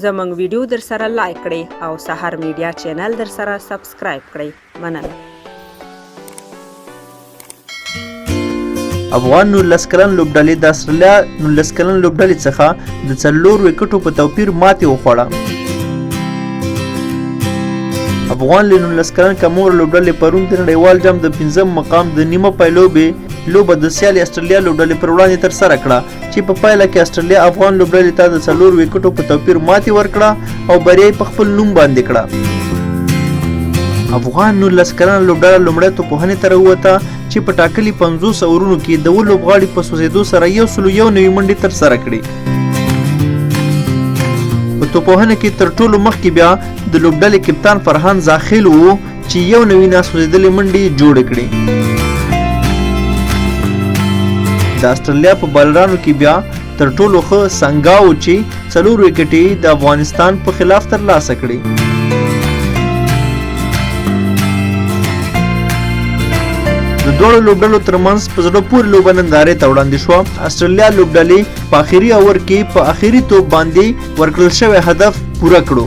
زموږ ویډیو درسره لایک کړئ او سحر میډیا چینل درسره سبسکرایب کړئ. مننه. افغان 19 کلن لوبډلې د استرالیا 19 کلن لوبډلې څخه د 4 ویکټو په توپیر ماتې وخوړه. افغان له 19 کلن کمور لوبډلې پرون د نړیوال جام د پنځم مقام د نیمه پایلوبې لوبه د سیالې استرالیا لوبډلې پر وړاندې ترسره کړه، چې په پایله کې استرالیا افغان لوبډلې ته د 4 ویکټو په توپیر ماتې ورکړه او بریا یې په خپل نوم باندې کړه. افغان 19 کلنه لوبډله لومړی توپوهنې ته راووته، چې په ټاکلي 50 اورونو کې د 7 لوبغاړي په سوځېدو سره 191 منډې ترسره کړې. په توپوهنه کې تر ټولو مخکې بیا د لوبډلې کپتان فرهان زاخیل و، چې 91 ناسوځېدلې منډې جوړې کړې. د استرالیا په بالرانو کې بیا تر ټولو ښه سنګا و، چې 4 ویکټې د افغانستان په خلاف ترلاسه کړې. د دواړو لوبډلو ترمنځ په زړه پورې لوبه نندارې ته وړاندې شوه. استرالیا لوبډلې په اخري اور کې په اخري توپ باندې ورکړل شوی هدف پوره کړو،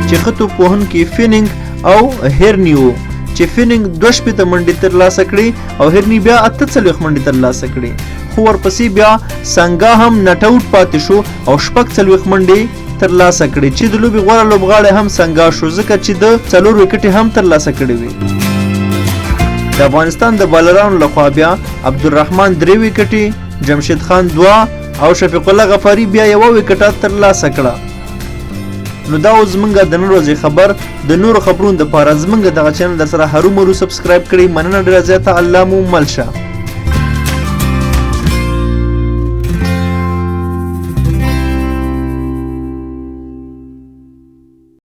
چې ښه توپ وهونکي فینینګ او هرني وو، چې فینینګ 62 منډې ترلاسه کړې او هرني بیا 48 منډې ترلاسه کړې، خو ورپسې بیا سنګا هم نټ اوټ پاتې شو او 46 منډې ترلاسه کړې، چې د لوبې غوره لوبغاړی هم سنګا شو، ځکه چې ده 4 ویکټې هم ترلاسه کړې وې. د افغانستان د بالرانو لخوا بیا عبدالرحمن 3 ویکټې، جمشید خان 2 او شفیق الله غفاري بیا 1 ویکټه ترلاسه کړه. نو دا اوس زمونږ د نن ورځې خبر. د نورو خبرونو دپاره زمونږ دغه چینل در سره هرومرو سبسکرایب کړئ. مننه ډېره زیاته، الله مو مل شه.